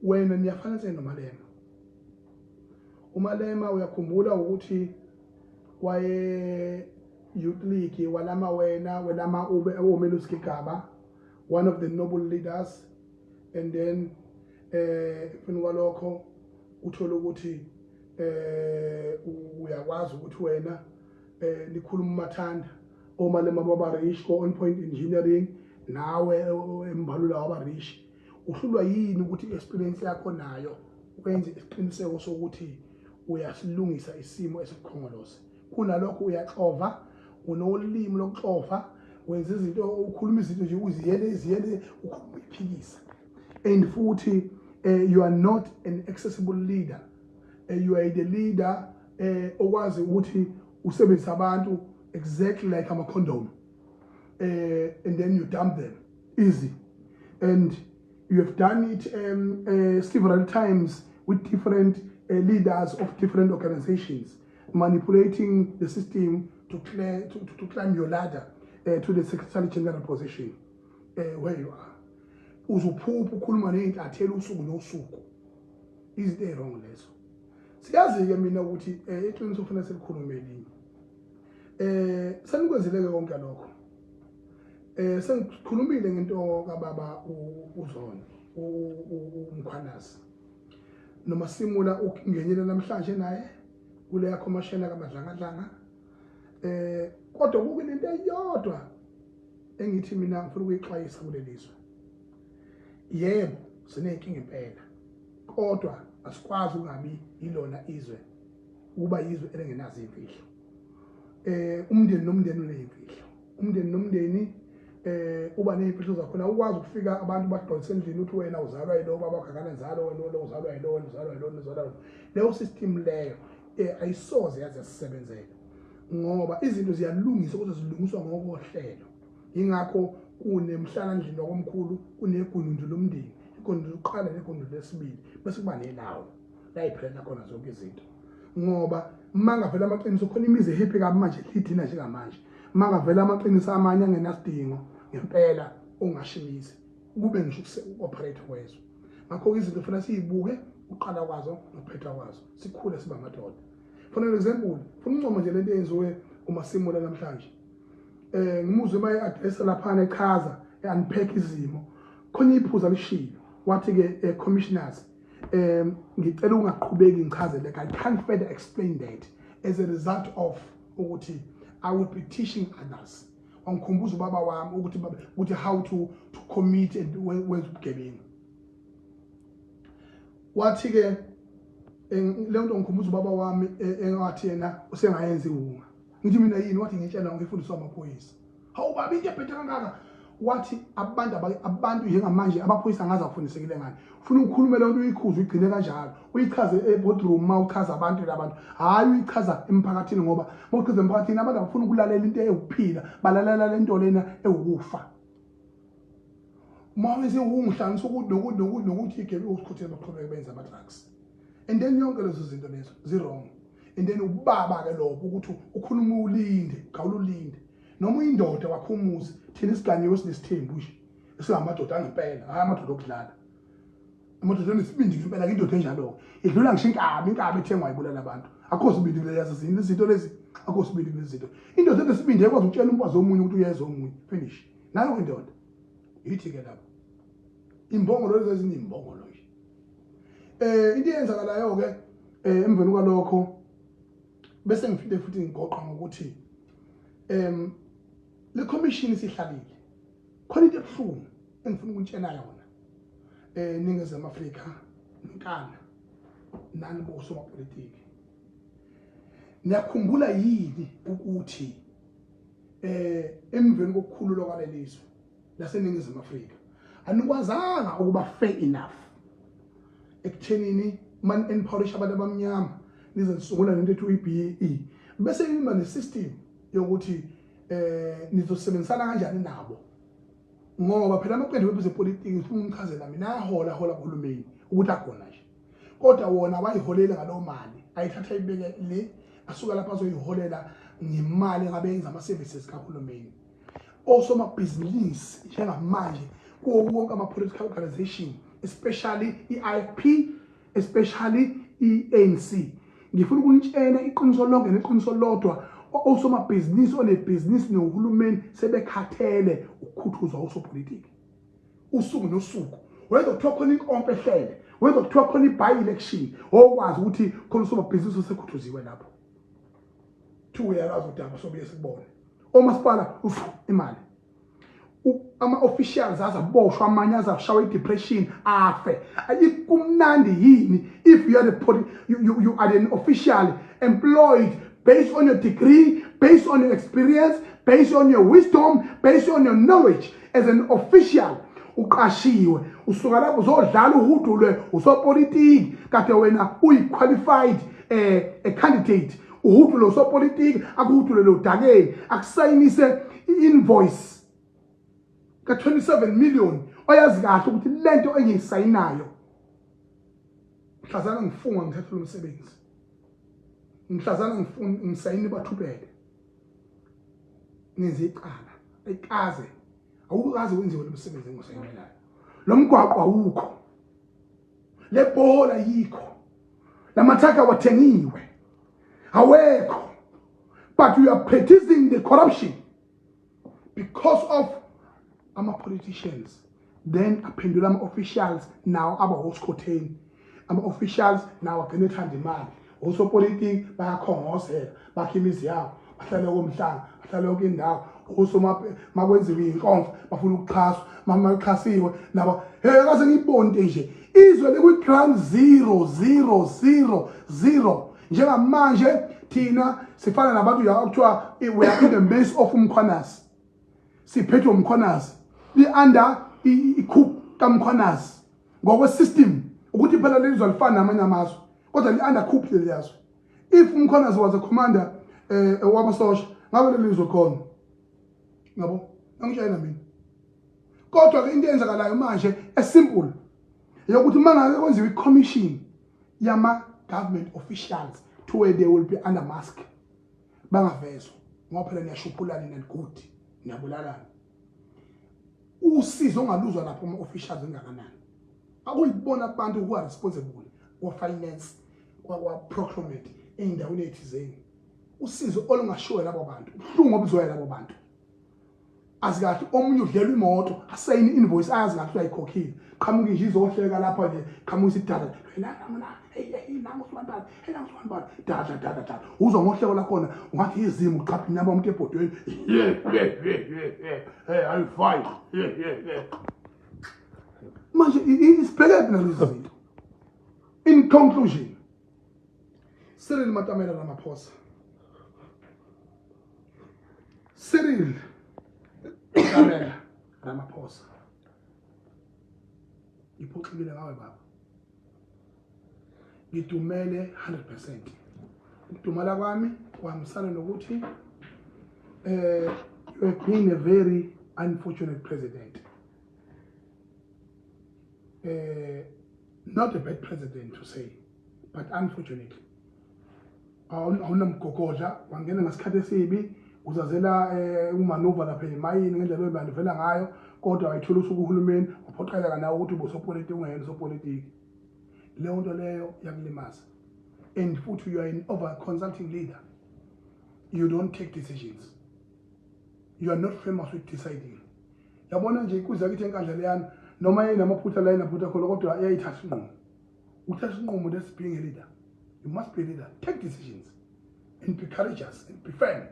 wena niyafana noMalema. UMalema uyakhumbula ukuthi waye youth league walama wena welama ube uMelusi Gigaba, one of the noble leaders, and then emveni kwalokho uthola ukuthi uyakwazi ukuthi wena nikhuluma umathanda oMalema baba rich ko On Point Engineering, nawe eMbalula waba rich. Uhlulwa yini ukuthi experience yakho nayo wenze isiqiniseko sokuthi uyasilungisa isimo esikukhongolose? Kunalokho uyaxova, unolimi lokuxova, wenza izinto, ukhuluma izinto nje uziyele iziyele, ukhuluma uyiphikisa, and futhi you are not an accessible leader. You are the leader okwazi ukuthi usebenzise abantu exactly like ama condom, and then you dump them easy, and you have done it several times with different leaders of different organizations, manipulating the system to climb your ladder to the secretary general position where you are. Uzuphupha ukhuluma ney'ntatheli usuku nosuku, izinto ey'wrong lezo. Siyazi-ke mina ukuthi iqiniso kufanele silikhulume elinye. Senikwenzile-ke konke lokho. Sengikhulumile ngento kababa uZondo uMkhwanazi noma simula ukungenela namhlanje naye kuleya khomashela kaMadlangadlanga, kodwa kukunento eyodwa engithi mina ngifuna ukuyixwayisa kulelizwe. Yebo, sineyinkinga impela, kodwa asikwazi ukungabi yilona izwe, ukuba yizwe elingenazo imfihlo. Umndeni nomndeni uneyimfihlo, umndeni nomndeni uba neyimfihlo zakhona. Ukwazi ukufika abantu bakudonsa endlini uthi wena uzalwa yilo baba wakho, akanenzalo, wena lo uzalwa yilo, wena uzalwa yilo, wena uzalwa yilo. Leyo system leyo ayisoze yaze yasisebenzela, ngoba izinto ziyalungiswa kodwa zilungiswa ngokohlelo. Ingakho kunemhlalandlini wakomkhulu, kunegunundu lomndeni, igunundu lokuqala negunundu lesibili, bese kuba nelawo la iphelela khona zonke izinto. Ngoba mangavela amaqiniso khona imizi ehappy kabi manje lithina njengamanje, mangavela amaqiniso amanye angenasidingo ngempela ongashimizi kube ngisho uku-operate kwezwe. Ngakho izinto kufanele siyibuke uqala kwazo nokuphetha kwazo, sikhule siba amadoda. For an example, funa uncoma nje lento eyenziwe uMasimula namhlanje, ngimuzwe maye address laphana echaza, unpack izimo khona iphuza lishilo, wathi ke commissioners, ngicela ungaqhubeki ngichaze like I can't further explain that as a result of ukuthi I would be teaching others. Wangikhumbuza ubaba wami ukuthi baba ukuthi how to commit and wenza ubugebengu. Wathi ke leyo nto ngikhumbuza ubaba wami engathi yena usengayenza iwunga. Ngithi mina yini? Wathi ngitshela ngifundiswa amaphoyisa. Hawu baba, into ebhethe kangaka. Wathi abantu abantu njengamanje amaphoyisa angaze afundisekile ngani. Ufuna ukukhuluma leyo nto uyikhuze, uyigcine kanjalo, uyichaze e-boardroom uma uchaza abantu labantu, hhayi uyichaza emphakathini, ngoba uma uchaza emphakathini abantu abafuna ukulalela into ewukuphila, balalela le nto lena ewukufa. Uma wenze ungihlanganisa ukuthi nokuthi nokuthi nokuthi igebe usikhuthele baqhubeke benze ama-drugs, and then yonke lezo zinto lezo zi-wrong. And then ubaba-ke lokho ukuthi ukhuluma ulinde, ugawula ulinde, noma uyindoda wakho umuzi. Thina isiganyiwe sinesithembu nje, esingamadoda angempela, hhayi amadoda okudlala, amadoda anesibindi ngempela. Indoda enjalo-ke idlula ngisho inkabi, inkabi ethengwa ibulala abantu. Akho sibindi kulezi zinto, izinto lezi, akho sibindi kulezi zinto. Indoda enesibindi ekwazi ukutshela umfazi omunye ukuthi uyeza omunye, finish. Nayo indoda yithi-ke lapho imbongolo lezi ezinye imbongolo nje. Into eyenzakalayo-ke emveni kwalokho bese ngifike futhi ngigoqa ngokuthi le commission isihlalile khona into ebuhlungu engifuna ukuntshela yona Ningizimu Afrika nkana nani bosomapolitiki. Niyakhumbula yini ukuthi Emveni kokukhululwa kwalelizwe laseNingizimu Afrika, anikwazanga ukuba fair enough ekuthenini man empowerisha abantu abamnyama, nize nisungula lento ethi uyi-BEE, bese niba ne-system yokuthi nizosebenzisana kanjani nabo, ngoba phela amaqembu ezepolitiki, ufuna ungichazela mina, ayahola hola kuhulumeni ukuthi akhona nje, kodwa wona awayiholela ngalowo mali, ayithatha ibeke le, asuka lapha azoyiholela ngemali engabe yenza ama-services kahulumeni. Osomabhizinisi njengamanje kuwo wonke ama-political organization, especially i-IFP, especially i-ANC, ngifuna ukunitshela iqiniso lonke neqiniso lodwa: osomabhizinisi onebhizinisi nohulumeni sebekhathele ukukhuthuzwa osopolitiki usuku nosuku. Wenza kuthiwa khona inkomfa ehlele, wenza kuthiwa khona i-by election, okwazi ukuthi khona usomabhizinisi osekhuthuziwe lapho. Thiwa uyalazi udaba, sobuye sikubone. Omasipala ufu imali, ama-officials azaboshwa, amanye azashawa i-depression afe. Kumnandi yini if you are the you, you, you are an official employed based on your degree, based on your experience, based on your wisdom, based on your knowledge as an official, uqashiwe, usuka lapho uzodlala uhudulwe usopolitiki, kade wena uyi-qualified a candidate, uhudulwe usopolitiki, akuhudulele udakeni, akusayinise i-invoice ka-27 million, oyazi kahle ukuthi lento engiyisayinayo, mhlazana ngifunga ngithathe lo msebenzi, mhlazana ngifuna ngisayine bathubele, ngenze icala ayikaze, awukaze wenziwe lo msebenzi engusayinelayo, lo mgwaqo awukho, le bhola yikho, lamathaka wathengiwe awekho, but you are practicing the corruption because of ama-politicians. Then aphendula ama-officials nawo aba osikhotheni, ama-officials nawo agcine ethanda imali, osopolitiki bayakhongozela, bakha imizi yabo, bahlale komhlanga, bahlale yonke indawo. Makwenziwe iy'nkomfa bafuna ukuxhaswa, makuxhasiwe nabo, hey, akaze ngiyibone nje izwe likwi-ground zero zero zero zero njengamanje. Thina sifana nabantu la kuthiwa we are in the midst of uMkhwanazi, siphethwe uMkhwanazi, li-under i-coup kaMkhwanazi ngokwe-system, ukuthi phela leli zwe alifani namanye amazwe, kodwa li-under coup leli yazwe. If uMkhwanazi was a commander wamasosha, ngabe leli zwe khona ngabo angitshela mina. Kodwa ke into eyenzakalayo manje esimple yokuthi uma ngabe kwenziwa i-commission yama-government officials to where they will be under mask, bangavezwa, ngoba phela niyashuphulana and good niyabulalana, usizo ongaluzwa lapho ama-officials engakanani, akuyibona abantu who are responsible kwa-finance, kwa-procurement ey'ndaweni ey'thizeni, usizo olungashiwo labo bantu, ubuhlungu obuzwayo labo bantu. Azi kahle omunye udlelwa imoto, asayine invoice, ayazi kahle uyayikhokhile, qhamuka nje izohleka lapha nje, qhamuka isidala la, hey hey, nangu sibanibani, hey, nangu sibanibani, dada dada dada, uzwa ngohleko lakhona ungathi izimo uchapha inyama umuntu ebhodweni, hey, I'm fine. Manje isibheke nalezi zinto. In conclusion, Cyril Matamela Ramaphosa, Cyril Matamela Ramaphosa, ngiphoxekile ngawe baba, ngidumele 100%. Ukudumala kwami kuhambisana nokuthi you have been a very unfortunate president, not a bad president to say, but unfortunately awunamgogodla, wangena ngasikhathi esibi, uzazela umanuva lapha emayini ngendlela oyibandivela ngayo, kodwa wayithola usuku uhulumeni waphoqeleka nawe ukuthi ube usopolitiki, ungeyena usopolitiki. Leyo nto leyo yakulimaza, and futhi you are an over consulting leader. You don't take decisions, you are not famous with deciding. Yabona nje ikuza kithi eNkandla leyana, noma yayinamaphutha la inaphutha khona, kodwa yayithatha isinqumo. Uthatha isinqumo, that's being a leader. You must be a leader, take decisions and be courageous and be firm,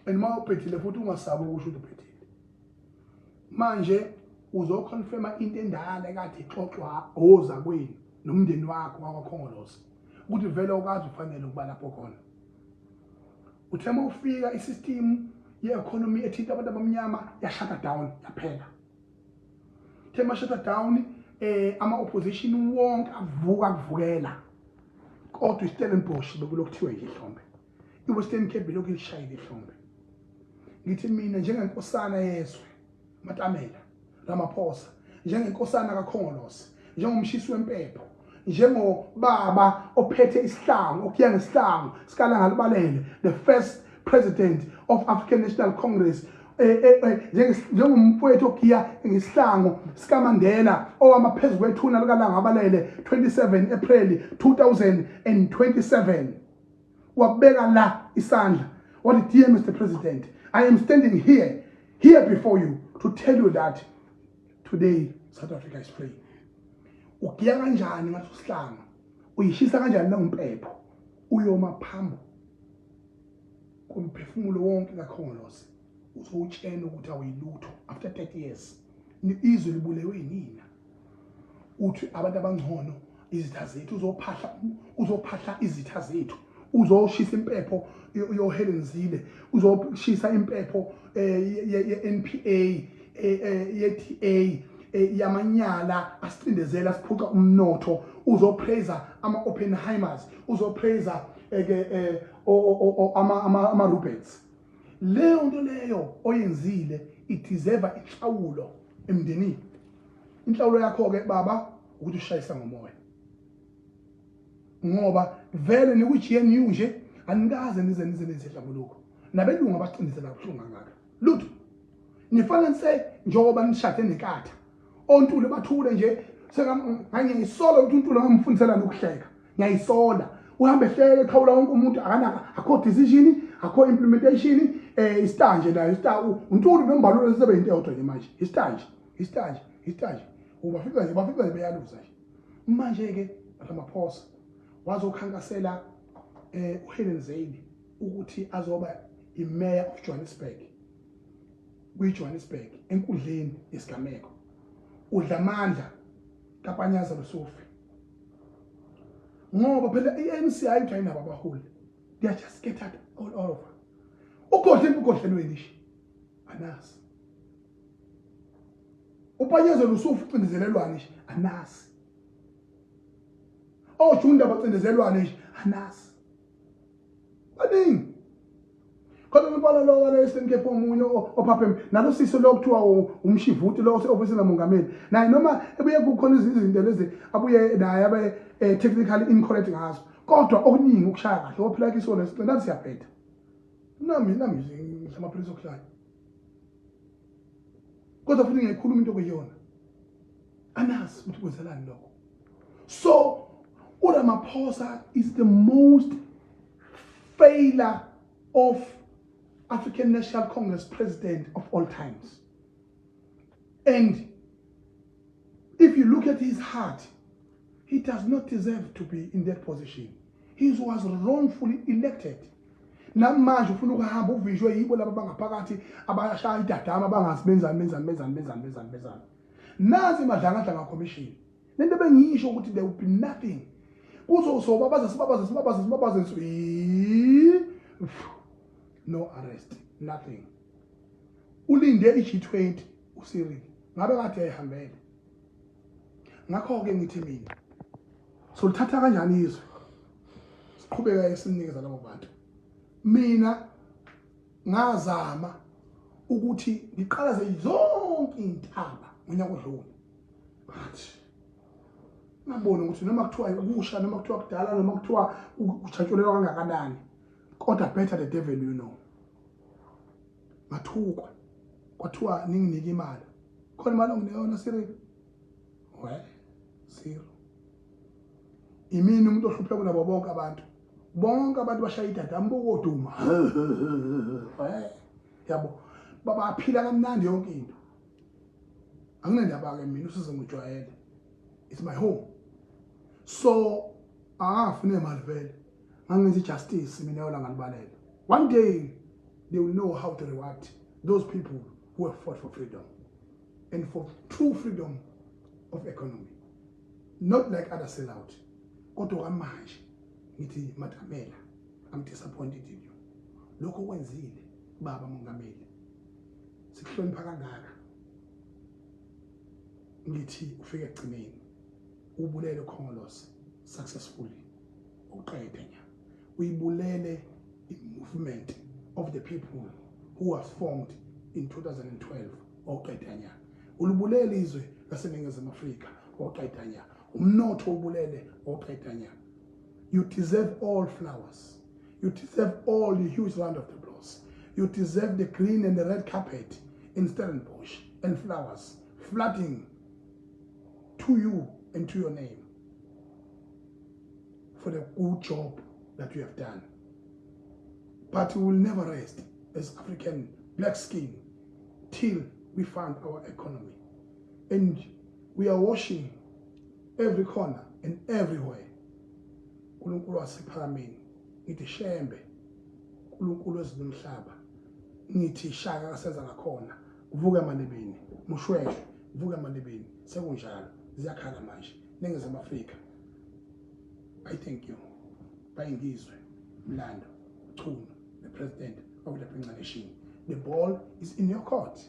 and uma ubhedile futhi ungasabi ukusho ukuthi ubhedile. Manje uzoconfirma into endala ekade ixoxwa oza kwenu nomndeni wakho wakwaKhongolose, ukuthi vele ukazi ufanele ukuba lapho khona. Uthe uma ufika, isystem ye-economy ethinta abantu abamnyama yashata down, yaphela. Thema shata down, ama-opposition wonke avuka kuvukela, kodwa iStellenbosch bekulokuthiwe nje ihlombe, iWestern Cape belokhu ilishayile ihlombe. Ngithi mina njengenkosana yezwe Matamela Ramaphosa, njengenkosana kaKhongolose, njengomshisi wempepho, njengobaba ophethe isihlangu, okuya ngesihlangu sikaLangalibalele, the first president of African National Congress, njengomfowethu ogiya ngesihlangu sikaMandela owama phezu kwethuna likaLangabalele 27 April 2027, wabeka la isandla wathi, "Dear Mr President, I am standing here before you to tell you that today South Africa is free." Ugiya kanjani ngaleso sihlangu? Uyishisa kanjani leyo mpepho? Uyoma phambi komphefumulo wonke kaKhongolose, uzowutshela ukuthi awuyilutho after 30 years, izwe libulewe yinina. Uthi abantu abangcono izitha zethu, uzophahla izitha zethu, uzoshisa impepho yoHelen Zille, uzoshisa impepho ye-NPA, ye-DA, yamanyala asicindezela, siphuca umnotho. Uzopraise ama-Oppenheimers, uzopraise ke ama-Roberts. Leyo nto leyo oyenzile ideserve inhlawulo emndenini. Inhlawulo yakho-ke baba ukuthi ushayisa ngomoya, ngoba vele nikwi-GNU nje, anikaze nize nenze inhlambuluko. Nabelungu abacindezela kabuhlungu kangaka, lutho. Nifana nse njengoba nishade nenkatha. ONtuli bathule nje. Ngiyayisola ukuthi uNtuli ngamfundisela nokuhleka, ngiyayisola. Uhambe ehleke, eqhawula wonke umuntu, akanaka, akho decision, akho implementation. Istar nje nayo istar uNtuli noMbalula sebe into eyodwa nje manje. Istar nje, istar nje, istar nje. Ubafika nje, bafika nje beyaluza nje manje ke. Ramaphosa wazokhankasela uHelen Zille ukuthi azoba imayor of Johannesburg, kwiJohannesburg, enkundleni yesigameko udla amandla kaPanyaza Lesufi, ngoba phela i-ANC ayithi ayinabo abaholi, they are just scattered all over. Ugodle emgodlelweni nje, anasi. UPanyaza Lesufi ucindezelelwane nje, anasi. Ojunda bacindezelwane nje, anasi. Baningi khona umbala lo wale Eastern Cape, omunye ophaphe nalo sisi lo kuthiwa umshivuti lo ose-ofisini lamongameli naye, noma ebuye kukhona izinto lezi abuye naye abe technically incorrect ngazo, kodwa okuningi ukushaya kahle. Ngoba phela kisona nathi siyabheda. Nami ngidla amaphilisi okuhlala, kodwa futhi ngiyayikhuluma into okuyiyona. Anazi ukuthi kwenzelani lokho. So uRamaphosa is the most failure of African National Congress president of all times, and if you look at his heart, he does not deserve to be in that position. He was wrongfully elected. Namanje ufuna ukuhamba, uvinjwe yibo laba bangaphakathi abashaya idadama, abangazi benzani, benzani, benzani, benzani, benzani, benzani. Nazi iMadlangadlanga Commission, lento bengiyisho ukuthi there will be nothing. Kuzosobabaza, sibabaze, sibabaze, sibabaze nswi, no arrest, nothing. Ulinde i-G20 uCyril, ngabe kade yayihambele. Ngakho-ke ngithi mina, solithatha kanjani izwe siqhubeka esinikeza labo bantu? Mina ngazama ukuthi ngiqalaze zonke iy'ntaba ngonyaka odlule, but ngabona ukuthi noma kuthiwa kusha, noma kuthiwa kudala, noma kuthiwa kujatshulelwa kangakanani, kodwa better the devil you know. Ngathukwa, kwathiwa ninginike imali. Khona imali onginike yona, Cyril? We zero. Imini umuntu ohlupheka kunabo bonke abantu. Bonke abantu bashaya idada mbukoduma, yabo, babaphila kamnandi yonke into. Anginendaba-ke mina, usize ngijwayele, it's my home. So angangafune imali vele, ngangenza i-justice mina yola ngalibalela. One day they will know how to reward those people who have fought for freedom and for true freedom of economy, not like other sellout. Kodwa kwamanje ngithi Matamela, I'm disappointed in you. Lokho kwenzile. Baba Mongameli, sikuhlonipha kangaka, ngithi ufike ekugcineni, ubulele uKhongolose successfully, uqede nya, uyibulele i-movement of the people who was formed in 2012, oqeda nya, ulibulele izwe laseNingizimu Afrika, oqeda nya, umnotho ubulele, oqeda nya. You deserve all flowers. You deserve all the huge round of applause. You deserve the green and the red carpet in Stellenbosch and flowers flooding to you and to your name for the good job that you have done. But we will never rest as African black skin till we find our economy. And we are washing every corner and everywhere. uNkulunkulu wasephakameni, ngithi Shembe, uNkulunkulu wezulu, ngithi Shaka kasenza ngakhona, vuka emalebeni, Moshoeshoe, vuka emalebeni. Sekunjalo, ziyakhala manje Ningizimu Afrika. I thank you. Bayingizwe Mlando Chunu, the president of the Bhinca Nation. The ball is in your court.